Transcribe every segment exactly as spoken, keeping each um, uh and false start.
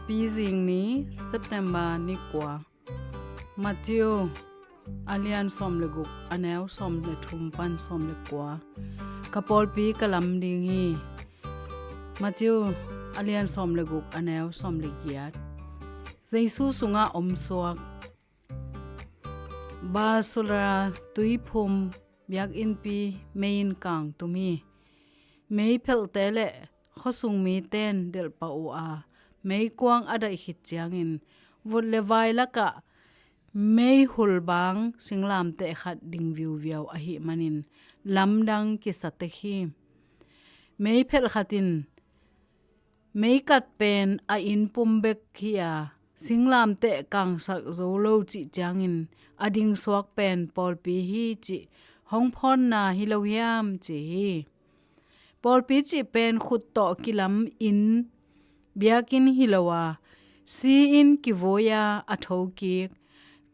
Pizing ni, September ni kua. Matthew a lian sawm le guk, a neu sawm le thum pan sawm le kua. Ka pawlpi ka lam ding hi. Matthew a lian sawm le guk, a neu sawm le giat. Jesu sungah omsuak. Basura tuiphum biakinnpi mei in kang tum hi. Meiphelhte le khuasung mite in delhpah uh a, meikuang a daih khit ciangin vut le vai lakah meihul bang singlamteh khat ding viuviau ahih manin lamdang kisa tek hi. Meiphelh khat in meikat pen a inn pum bek hi a, singlamteh kangsak zo lo cih ciangin a dingsuak pen pawlpi hi cih hong phawnna hi lo hiam, ci hi. Pawlpi cih pen khut tawh kilam inn, biakinn hi lo a, si-in kivui a, a thokik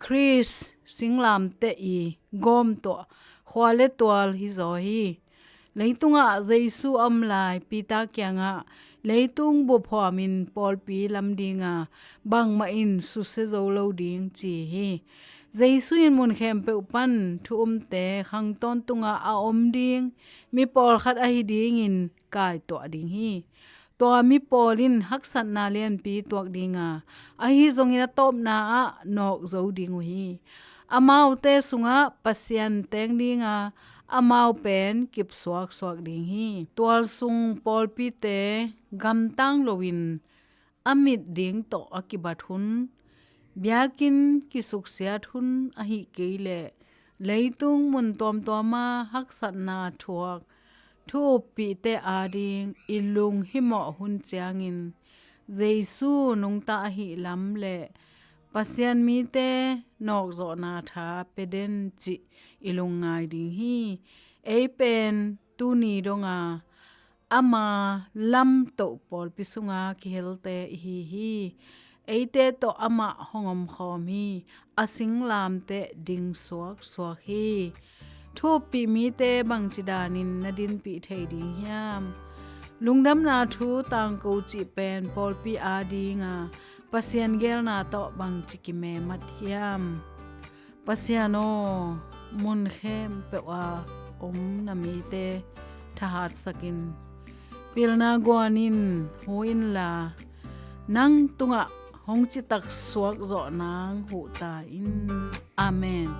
Khrist singlamteh i gawm tuah khua le tual hi zaw hi. Leitungah Jesu a om lai Peter kiangah, "Leitung buphuamin pawlpi lam dinga bangmah in susia zo lo ding," ci hi. Jesu in mun khempeuh pan thu umte khang tawntungah a om ding mi pawlkhat ahi dingin kaituah ding hi. Tua mi pawl in haksatna lianpi tuak dinga, ahi zongin a tawpna ah nawk zo ding uh hi. Amaute sungah Pasian teng dinga, amau pen kipsuaksuak ding hi. Tualsung pawlpite gamtang loin a mit ding tawh a kibat hun, biakinn kisuksiat hun ahih kei leh leitung mun tuamtuama haksatna thuak thu uppihte ading i lunghimawh hun ciangin Jesu nungta ahih lam le Pasian mite nawkzawhna tha pia den cih i lungngai ding hi. Ei pen tuni donga ama lamtoh pawlpi sunga kihelte ihi hi. Eite tawh amah hong omkhawm hi. A singlamteh ding suaksuak hi. Thu uppih mite bangci danin na dinpih thei ding hiam? Lungdamna thu tangko cih pen pawlpi adinga Pasian geelna tawh bangci kimemat hiam? Pasian aw, mun khempeuh a om na mite thahatsakin, pilna guanin hu inla, nang tungah hong citak suak zawh nang huh ta in. Amen.